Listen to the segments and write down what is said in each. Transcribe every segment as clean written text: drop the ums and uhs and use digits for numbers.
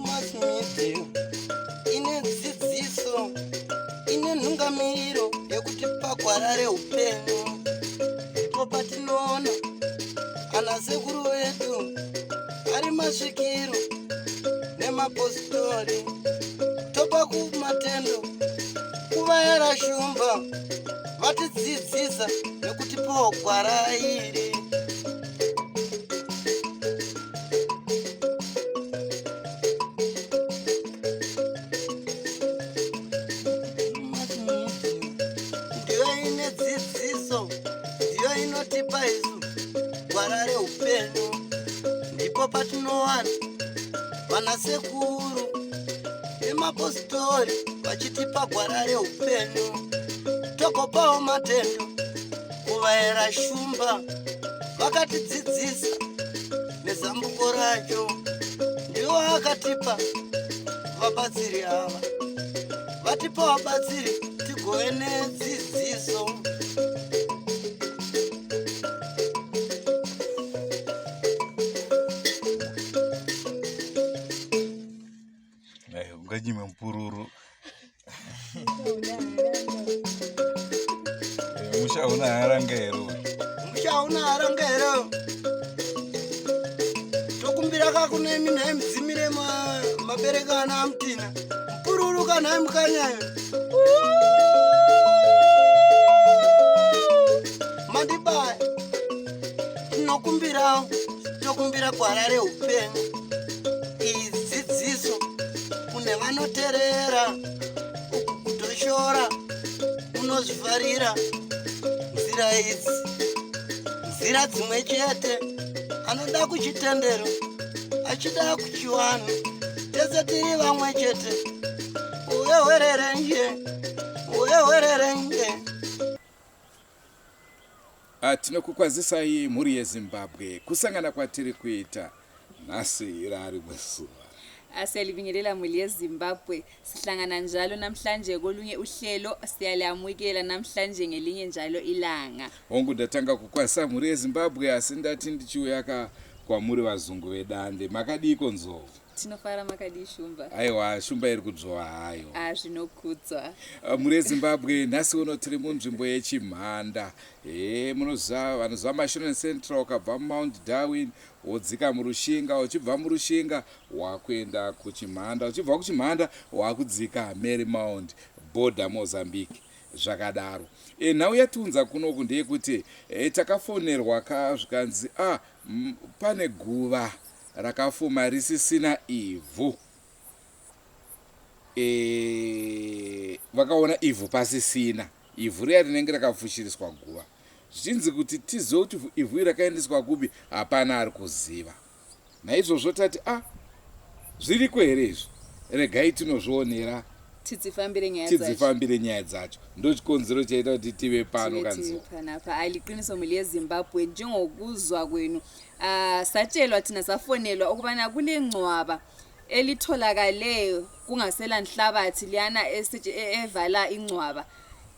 Mass media ine dzidziso ine nhungamiriro yekuti pagwara reupenyu ndipo patinoona ana sekuru vedu ari masvikiro nemapositori topa kumatendo kuvayera shumba vatidzidzisa nekutipawo gwara iri. Ndiyo ine dzidziso, ndiyo inotipa isu gwara reupenyu. Ndipo patinowana vanasekuru nemapositori vachitipa gwara reupenyu. Togopawo matendo kuvaera shumba vakatidzidzisa nezambuko racho ndiwo akatipa vabatsiri ava vatipa vabatsiri tigove nedzidziso. Unganyime mupururu. Musha hauna haranga here? Musha hauna haranga here? Tokumbira ka kune imi nhai mudzimire mabereka ana amutina. Mupururu ka nhai mukanyayo. Mandibaya. Tinokumbirawo tokumbira gwara reupenyu. Iyi dzidziso kune vanoterera uku kutoshora unozvifarira nzira idzi nzira dzimwe chete anoda kuchitendero achida kuchiwanhu tese tiri vamwe chete uye uye hwererenje. Ah, tinokukwazisai mhuri yeZimbabwe kusangana kwatiri kuita nhasi rarimwe zuva. Siyalibingelela mhuri yeZimbabwe sihlangana njalo namhlanje kolunye uhlelo siyalamukela namhlanje ngelinye njalo ilanga. Hongu ndatanga kukwazisa mhuri yeZimbabwe asi ndati ndichiuya ka kwamuri vazungu vedande makadiiko nzou? Tinofara makadii Shumba? Aiwa Shumba iri kudzvova hayo. Ah zvinokudzwa. Ah, mhuri yeZimbabwe nhasi uno tiri munzvimbo yeChimhanda. He munoziva vanoziva Mashonaland Central ukabva muMount Darwin wodzika muRushinga uchibva muRushinga wakuenda kuChimhanda uchibva kuChimhanda wakudzika Mary Mount border Mozambique zvakadaro. E, nhau yatiunza kunoku ndeyekuti e, takafonerwa ka zvikanzi ah, pane guva rakafuma risisina ivhu e, vakaona ivhu pasisina ivhu riya rinenge rakafushiriswa guva zvichinzi kuti tizive kuti ivhu iri rakaendeswa kupi hapana ari kuziva naizvozvo tati a ah, zviriko here izvi regai tinozvionera tidzifambire nyaya dzacho tidzifambire nyaya dzacho ndochikonzero chaita kuti tive pano kanzo panapa aliqiniso mhuri yezimbabwe njengokuzwa kwenu Ah, satshelwa thina safonelwa ukubana kule ngcwaba elitholakale kungasela nhlabathi liyana evala ingcwaba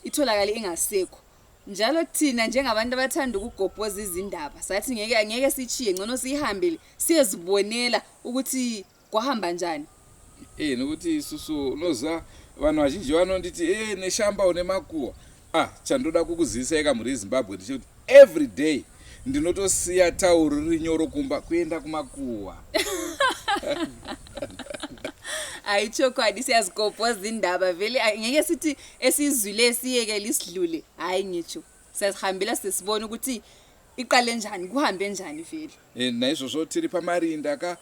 itholakale ingasekho njalo thina njengabantu abathanda ukugobhoza izindaba sathi ngeke ngeke sichiye ngcono siyihambele siyezibonela ukuthi kwahamba njani. Eh nokuti isusu unoziva vanhu vazhinji vanonditi e neshamba une makuhwa ah chandoda kukuzivisai kamhuri yezimbabwe ndechekuti every day ndinotosiya tauro riri nyoro kumba kuenda kumakuhwa. Hayi chokwadi siyazigobhoza indaba vele ngeke sithi esizwile siyeke lisidlule hayi ngitsho siyazihambela sesibona ukuthi iqale njani kuhambe njani vele. E, naizvozvo tiri pamarinda ka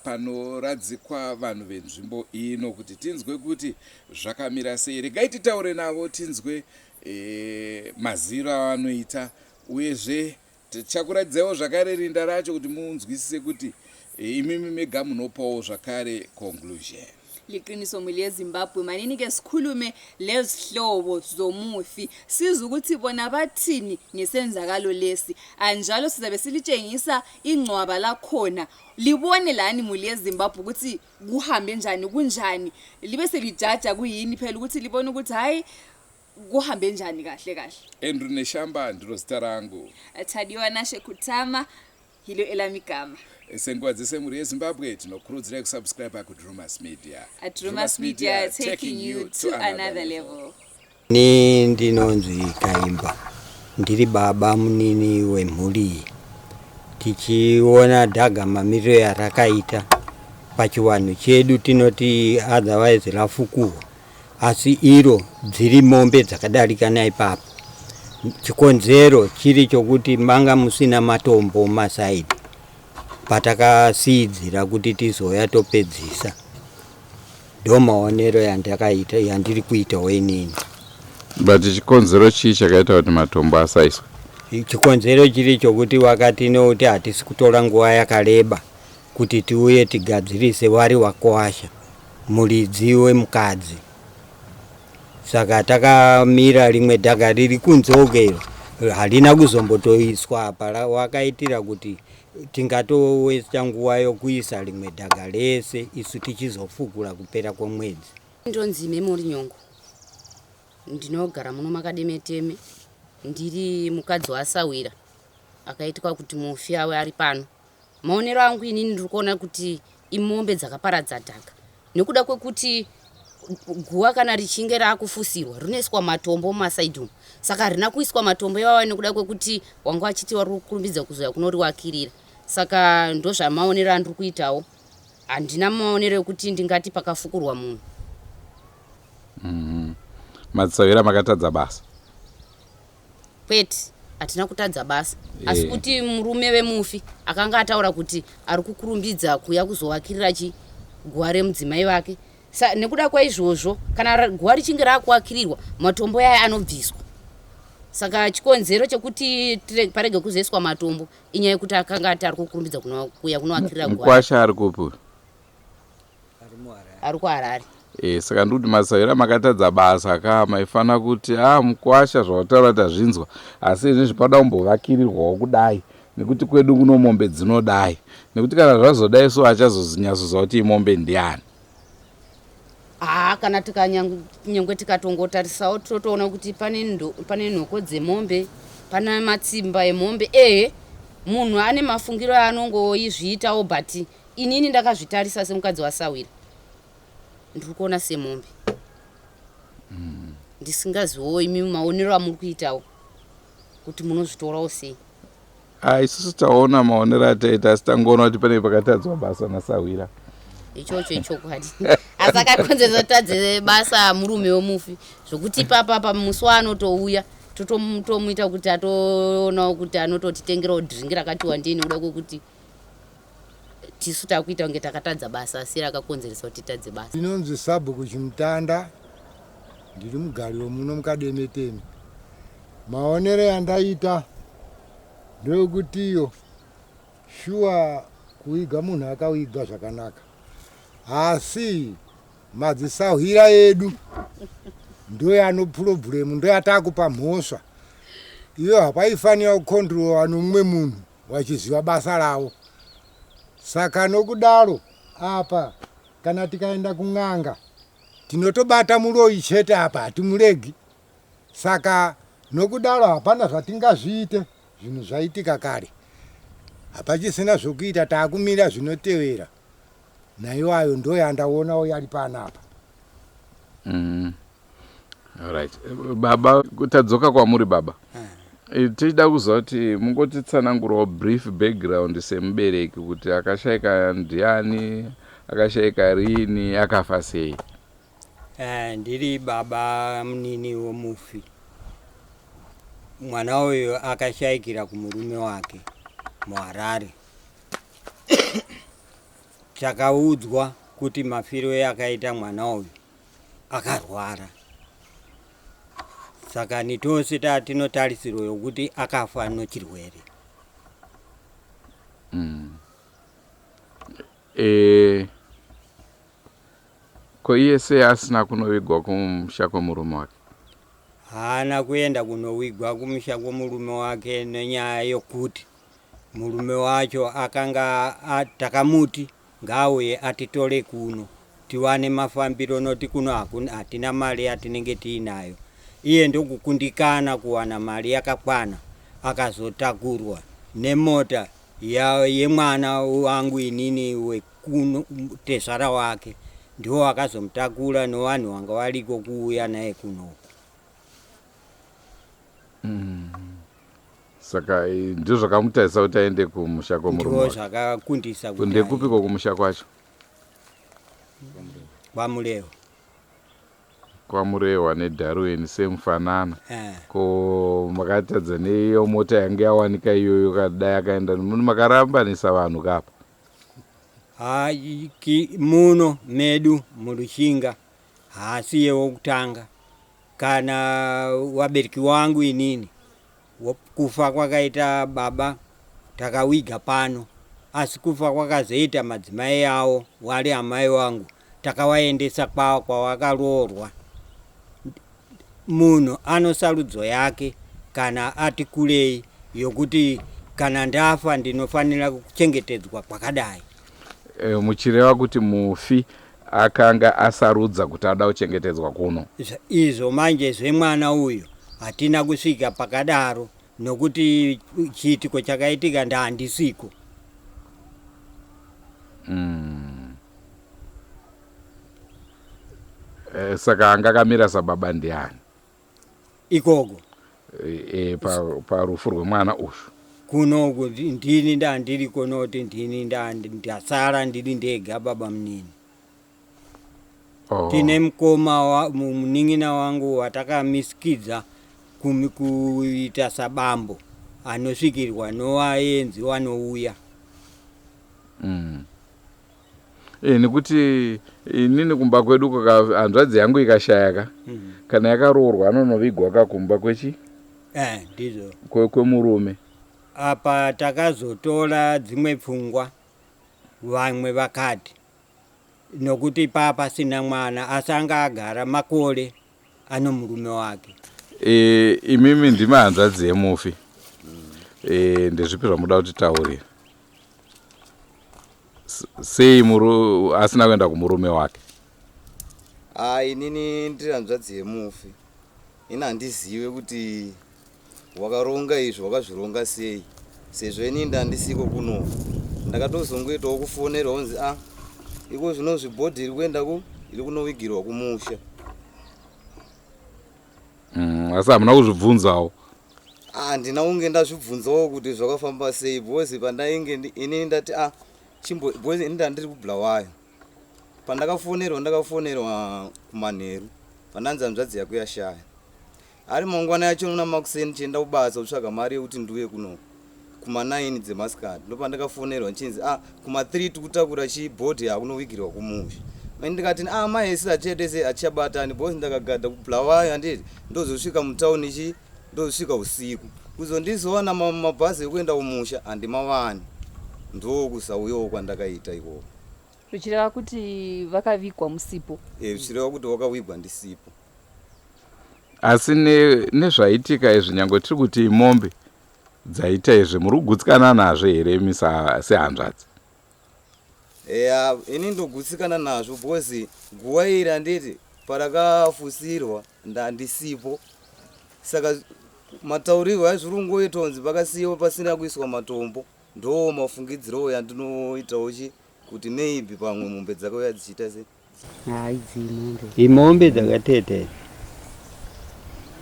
panoradzikwa vanhu venzvimbo ino kuti tinzwe kuti zvakamira sei. Regai titaure navo tinzwe e, maziro avanoita uyezve tichakuratidzaiwo zvakare rinda racho kuti munzwisise kuti e, imimi mega munopawo zvakare conclusion. Liqiniso muli yeZimbabwe manini ke sikhulume lezihlobo zomufi sizwe ukuthi bona bathini ngesenzakalo lesi anjalo sizabe silitshengisa ingcwaba lakhona libone lani muli yeZimbabwe ukuthi kuhambe njani kunjani libe selijaja kuyini phela ukuthi libone ukuthi hayi Kuhambe njani kahle kahle? Andrew Neshamba ndiro zita rangu. Tadiwa Nashe Kutama hilo elamigama. Senguva dzese mhuri yeZimbabwe tinokurudzirai kusubscribe kuDrumas Media. Drumas Media, taking you to another level. Ini ndinonzi Kaimba, ndiri baba munini wemhuri iyi. Tichiona dhaga mamiriro yarakaita pachiwanhu chedu tinoti otherwise rafukuhwa, asi iro dziri mombe dzakadarika naipapo. Chikonzero chiri chokuti manga musina matombo masaidi patakasiidzira kuti tizouya topedzisa. Ndomaonero yandakaita yandiri kuitawo inini. But chikonzero chii chakaita kuti matombo asaiswe? Chikonzero chiri chokuti wakati nokuti hatisi kutora nguva yakareba kuti tiuye tigadzirise wari wakwasha muridzi wemukadzi. Saka takamira rimwe dhaga riri kunze uko harina kuzombotoiswa apa, wakaitira kuti tingatowesta nguva yokuisa rimwe dhaga rese isu tichizofukura kupera kwemwedzi. Ndonzi Memory Nyongo, ndinogara muno makademeteme, ndiri mukadzi wasawira akaitwa kuti mufi awe ari pano. Maonero angu inini ndiri kuona kuti imombe dzakaparadza dhaka nekuda kwekuti guva kana richinge raakufusirwa rinoiswa matombo mumasaidhi umu, saka harina kuiswa matombo iwawa nekuda kwekuti wanga wachiti wari kukurumbidza kuzoya kunoriwakirira. Saka ndozvamaonero andiri kuitawo, handina maonero ekuti ndingati pakafukurwa munhu. Madzisawira makatadza basa? Kwete, hatina kutadza basa, asi kuti murume wemufi akanga ataura kuti ari kukurumbidza kuuya kuzowakirira chi guva remudzimai vake. Nekuda kwaizvozvo kana guva richinge raakuwakirirwa matombo yaya anobviswa. Saka chikonzero chekuti parege kuzoiswa matombo inyaya yekuti akanga ati ari kukurumbidza kuuya kunowakirira guva. Mukwasha ari kupi? Ari kuHarare. Saka ndikuti masawira makatadza basa ka, maifana kuti mukwasha zvawataura tazvinzwa, asi izvi zvipada kumbovakirirwawo kudai nekuti kwedu kuno mombe dzinodai, nekuti kana zvazodai so achazonyatsoziva kuti imombe ndiani. Kana tikanyangwe tikatongotarisawo totoona kuti pane nhoko dzemombe, pane matsimba emombe. Ehe, munhu ane mafungiro aanongoizviitawo, but inini ndakazvitarisa semukadzi wasawira ndiri kuona semombe. Ndisingaziwo imi maonero amuri kuitawo kuti munozvitorawo sei. Isusu taona maonero ataita, asi tangoona kuti pane pakatadzwa basa nasawira. Ichocho ichokwadi, asi akakonzeresa tadze basa murume wemufi, zvokuti ipapa musi waanotouya totomuita kuti atoonawo kuti anototitengerawo dhiringi rakati wandei nekuda kwekuti tisu takuita kunge takatadza basa, asi rakakonzeresa kuti titadze basa. Ndinonzi Sabhuku Chimutanda, ndiri mugari wemuno muKademeteme. Maonero yandaita ndeyekutiyo shuwa kuviga munhu akavigwa zvakanaka, asi madzisahwira edu ndoyano problem, ndoyatakupa mhosva iyo. Hapaifanira kukontrolwa nomumwe munhu wachiziva basa ravo. Saka nokudaro apa kana tikaenda kun'anga tinotobata muroyi chete, apa hatimuregi. Saka nokudaro hapana zvatingazviite, zvinhu zvaitika kare, hapachisina zvokuita, taakumira zvinotevera naiwayo ndoyandaonawo yari panapa. Alright baba, tadzoka kwamuri baba. Tichida kuziva kuti mungotitsanangurawo brief background semubereki kuti akashayika ndiani, akashayika rini, akafa sei? Ndiri baba munini womufi. Mwana uyu akashayikira kumurume wake muHarare. Takaudzwa kuti mafiro akaita mwana uyu akarwara, saka ni tose tatinotarisiro yokuti akafa nochirwere. Ko iye sei asina kunovigwa kumusha kwemurume wake? Haana kuenda kunovigwa kumusha kwomurume wake nenyaya yokuti murume wacho akanga takamuti ngaauye atitore kuno tiwane mafambiro, noti kuno hatina mari yatinenge tiinayo. Iye ndokukundikana kuwana mari yakakwana akazotakurwa nemota yemwana wangu inini wekuno tezvara wake ndiwo akazomutakura nevanhu vanga variko kuuya naye kunoku. Saka ndizvo zvakamutarisa kuti aende kumusha kwemurume Ndiwo zvakakundisa kuti ndekupiko kumusha kwacho? KwaMurewa. KwaMurehwa neDarwin semufanana. Eh. Ko makatadza neiyo mota yange yawanika iyoyo kadai akaenda makarambanisa vanhu kapa. Ha, muno medu muRushinga haasiye wokutanga kana wabereki wangu inini Kufa kwakaita baba takawiga pano asi kufa kwakazoita madzimai awo wari amai wangu takawaendesa kwawo kwawakaroorwa. Munhu anosarudzo yake kana ati kurei yokuti kana ndafa ndinofanira kuchengetedzwa kwakadai. E, muchireva kuti mufi akanga asarudza kuti anoda kuchengetedzwa kuno. Izvo manje zvemwana uyu hatina kusvika pakadaro nokuti chiitiko chakaitika ndahandisiko. Mm. E, saka anga akamira sababa ndiani? Ikoko. E, parufu pa rwemwana uyu. Kuno ndini ndandiriko noti ndini ndasara ndiri ndega baba munini. Oh. Tine mukoma munin'ina wangu watakamisikidza kuita sabambo anosvikirwa novaenzi vanouya. Mm. E, nekuti inini kumba kwedu hanzvadzi yangu ikashaya ka mm. kana yakaroorwa anonovigwa ka kumba kwechi eh, ndizvo kwemurume apa takazotora dzimwe pfungwa vamwe vakati nokuti paa pasina mwana asi anga agara makore ano murume wake. E, imimi ndimi hanzvadzi yemufi e, ndezvipi zvamuda kutitaurira sei muru asina kuenda kumurume wake? Ah, inini ndiri hanzvadzi yemufi ini handizive kuti Wakaronga izvi wakazvironga sei sezvo ini ndandisiko kuno ndakatozongoitawo kufonerwa kunzi a ah, iko zvino zvibhodhi iri kuenda ku iri kunowigirwa kumusha mm, asi hamuna kuzvibvunzawo handina ah, kunge ndazvibvunzawo kuti zvakafamba sei because pandainge ini ndati a ah, chimbo because ini ndandiri kubulawayo pandakafonerwa ndakafonerwa kumanheru pandanzi hanzvadzi yako yashaya Ari mangwana yacho muna makuseni ndichienda kubasa kutsvaga mari yekuti ndiuye kuno kuma 9 dzemasikati ndopandakafonerwa ndichinzi ah kuma 3 tikutakura chi body yakunovigirwa kumusha mani ndikati ah mahesi achiete sei achichabatani because ndakagadha kubulawayo handiti ndozosvika mutown ichi ndozosvika usiku kuzondizowana mabhazi ekuenda kumusha handimawani ndokusauyawo kwandakaita ikoko zvichireva kuti vakavigwa musipo e zvichireva kuti wakavigwa ndisipo Asi nezvaitika izvi nyangwe tiri kuti imombe dzaita izvi muri kugutsikana nazvo here imi sehanzvadzi? Eya, ini ndogutsikana nazvo because guva iri handiti parakafusirwa ndandisipo saka mataurirwo aizviri kungoitwa kunzi pakasiyiwa pasina kuiswa matombo ndo mafungidzirowo yandinoitawo chi kuti maybe pamwe mombe dzakauya dzichiita se Haa idzi imombe. Imombe dzakateta idzi.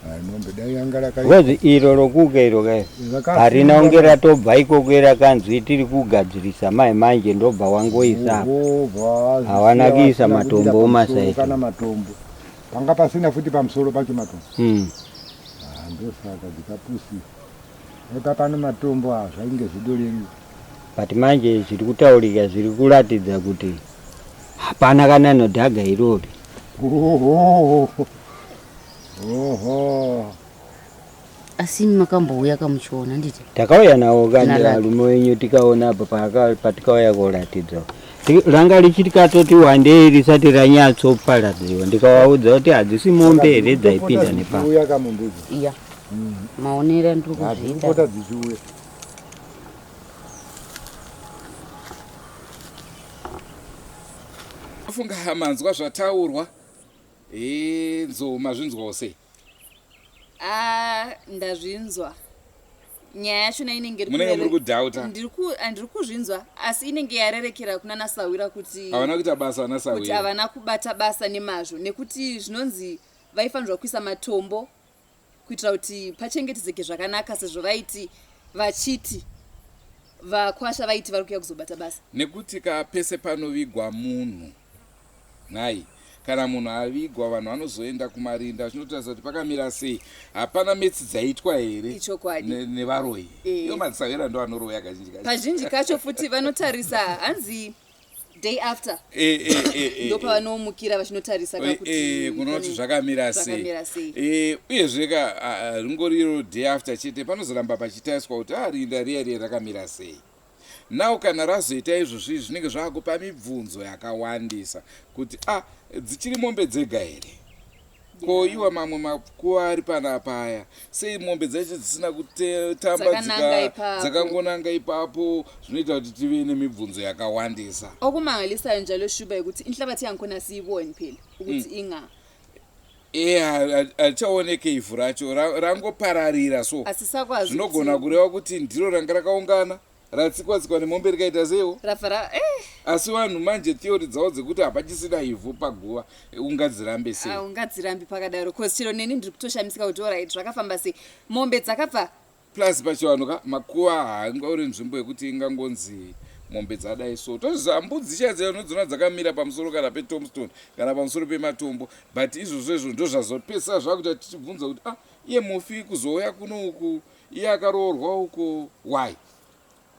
Hai mombe dai yanga raka Because iro rokuka iro kai harina kunge ratobva ikoko rakanzi tiri kugadzirisa mai manje ndobva wangoisa apa. Hawana kuisa matombo omasaidi. Kana matombo. Panga pasina futi pamusoro pacho matombo. Mm. Ah, ndosaka dzikapusi. Eka pano matombo ah zvainge zvidoreri. But manje zviri kutaurika zviri kuratidza kuti hapana kana nodhaga irori. Oho. Oho. Asi imi makambouya kamuchiona nditi? Takauya nawo kani varume wenyu tikaona apo patikauya koratidzwa. Ranga richikatoti wandei risati ranyatsoparadzirwa ndikavaudza kuti hadzisi mombe here dzaipinda nepapa. Iya. Maonero andiri kuzviita. Dzichiuya. Funga manzwa zvataurwa. Eh, nzou mazvinzwawo sei? Ah, ndazvinzwa nyaya yachona inenge iri Munenge muri kurere- kudhauta. Ndiri ku- handiri kuzvinzwa asi inenge yarerekera kuna nasahwira kuti Havana kuita basa vana kuti sahwira. havana kubata basa nemazvo nekuti zvinonzi vaifanirwa kuisa matombo kuitira kuti pachengetedzeke zvakanaka sezvo vaiti vachiti vakwasha vaiti vari kuuya kuzobata basa. Nekuti ka pese panovigwa munhu nhai kana munhu avigwa vanhu vanozoenda kumarinda vachinotarisa kuti pakamira sei hapana metsi dzaitwa here Ichokwadi. nevaroyi Eh. ivo madzisahwira ndo anoroya kazhinji kacho Pazhinji kacho futi vanotarisa hanzi day after Eh, eh, eh, eh, ndopavanomukira vachinotarisa ka kuti Eh, kuona kuti pane- zvakamira sei zvakamira sei. Eh, uyezve ka ah, ah, ringori iro day after chete panozoramba pachitariswa kuti ah rinda riya riya rakamira sei now kana razoita izvozvi zvinenge zvaakupa mibvunzo yakawandisa kuti ah dzichiri mombe dzega here ko iwa mamwe makuva ari panapa aya sei mombe dzacho dzisina kutamba Dzakananga ipapo. dzakangonanga ipapo zvinoita kuti tive nemibvunzo yakawandisa Okumangalisayo njalo Shuba ukuthi inhlabathi yangikhona siyiboni phela ukuthi inga e harichaoneke ivhu racho rangopararira so asisakwazi zvinogona kuti- kureva kuti ndiro ranga rakaungana ratsikwa tsikwa nemombe rikaita seiwo rabva ra eh asi vanhu manje theory dzavo dzekuti hapachisina ivhu paguva ungadzirambe sei Ah, ungadzirambi pakadaro cause chero neni ndiri kutoshamisika kuti orit zvakafamba sei mombe dzakabva plus pachivanhu ka makuva haangauri nzvimbo yekuti ingangonzi mombe dzadai so toziva mbudzi chaidzo unodziona dzakamira pamusoro kana petombstone kana pamusoro pematombo but izvozvo izvo ndo zvazopedzisa zvakuita tichibvunza kuti ah iye mufi kuzouya kuno uku iye akaroorwa uko why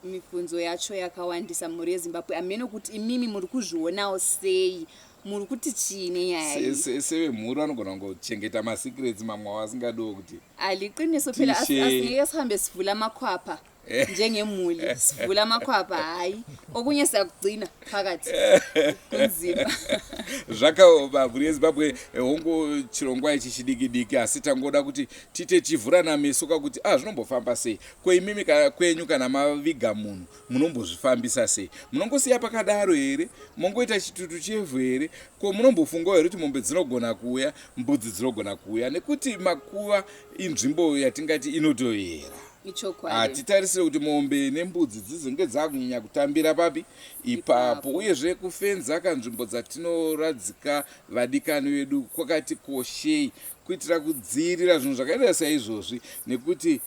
mibvunzo yacho yakawandisa mhuri yezimbabwe hameno kuti imimi muri kuzvionawo sei muri kuti chii nenyaya iyi Sevemhuri vanogona kungochengeta masecrets mamwe avasingadiwo kuti Aliqiniso phela Tishe. asingeke sihambe sivula amakhwapha njengemuli sivula amakhwapha hhayi okunye siyakugcina phakathi kunzima. Zvakaoma mhuri yezimbabwe hongu chirongwa ichi chidiki diki asi tangoda kuti tiite tichivhurana meso kakuti ah zvinombofamba sei ko imimi kwenyu kana maviga munhu munombozvifambisa sei munongosiya pakadaro here mongoita chitutu chevhu here ko munombofungawo here kuti mombe dzinogona kuuya mbudzi dzinogona kuuya nekuti makuva inzvimbo yatingati inotoyera Ichokwadi. Hatitarisire kuti mombe nembudzi dzizenge dzakunyanya kutambira papi ipapo uyezve kufenza kanzvimbo dzatinoradzika vadikani vedu kwakati koshei kuitira kudziirira zvinhu zvakaita saizvozvi nekuti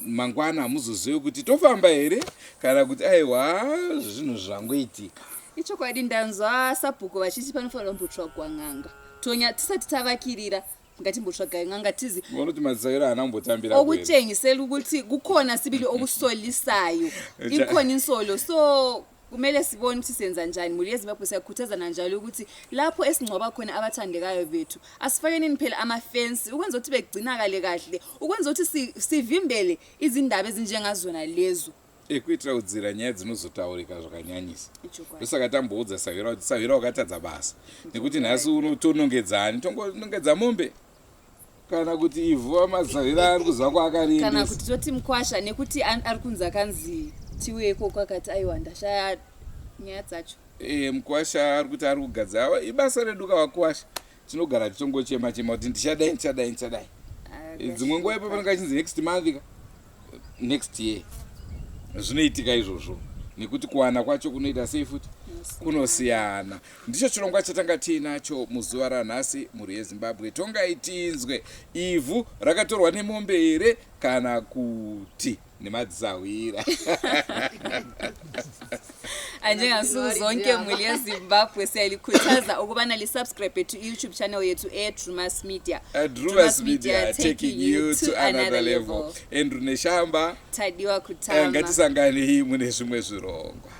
mangwana hamuzozivi kuti tofamba here kana kuti aiwa zvinhu zvangoitika. Ichokwadi ndanzwa sabhuku vachiti panofanira kumbotsvagwa n'anga tonya tisati tavakirira ngatimbotsvagai n'anga tizi Unoona kuti madzisahwira haana kumbotambira kwere. Okutshengisela ukuthi kukhona sibili okusolisayo ikhona insolo so kumele sibone ukuthi senza njani mhuri yezimbabwe siyakhuthazana njalo ukuthi lapho esingcwaba khona abathandekayo bethu asifakenini phela amafensi ukwenza ukuthi begcinakale kahle ukwenza ukuthi sivimbele izindaba ezinjengazona lezo. Ekuitira kudzivirira nyaya dzinozotaurika zvakanyanyisa. Ichokwadi. Ndosaka tamboudza Sahwira kuti Sahwira wakatadza basa nekuti nhasi uno tonongedza ani tongonongedza mombe kana kuti ivhu vamasahwira ari kuziva Kana kwaakariendesa. kuti toti mukwasha nekuti ari kunzi akanzi tiuye ikoko akati aiwa ndashaya nyaya dzacho. E, mukwasha ari kuti ari kugadza awa ibasa redu kavakwasha tinogara tichongochema chema kuti ndichadai ndichadai ndichadai. E, dzimwe nguva ipo panenge achinzi next month ka next year zvinoitika izvozvo nekuti kuwana kwacho kunoita sei futi kunosiyana. Ndicho chirongwa chatanga tiinacho muzuva ranhasi mhuri yezimbabwe tongai tinzwe ivhu rakatorwa nemombe here kana kuti nemadzisahwira. Anjengansuku zonke mhuri yezimbabwe siyalikhuthaza ukubana lisubscribe to youtube channel yethu edrumas media. Drumas Media taking you to another level. Andrew Neshamba, Tadiwa Kutama. Ngatisanganei mune zvimwe zvirongwa.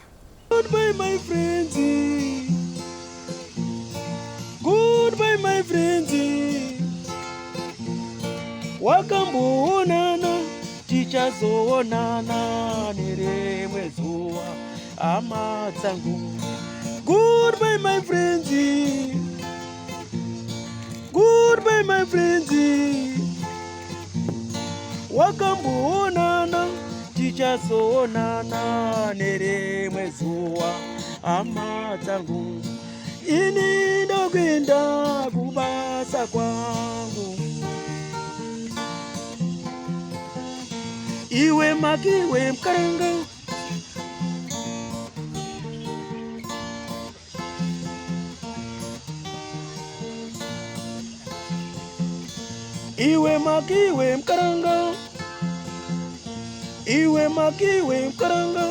Goodbye my friends. Goodbye my friends. Wakamboonana tichazoonana nerimwe zuva hama dzangu. Goodbye my friends. Goodbye my friends. Wakamboonana tichazoonana nerimwe zuva hama dzangu. Ini ndokuenda kubasa kwangu. Iwe makiwe mukaranga. Iwe makiwe mukaranga. Iwe makiwe mukaranga.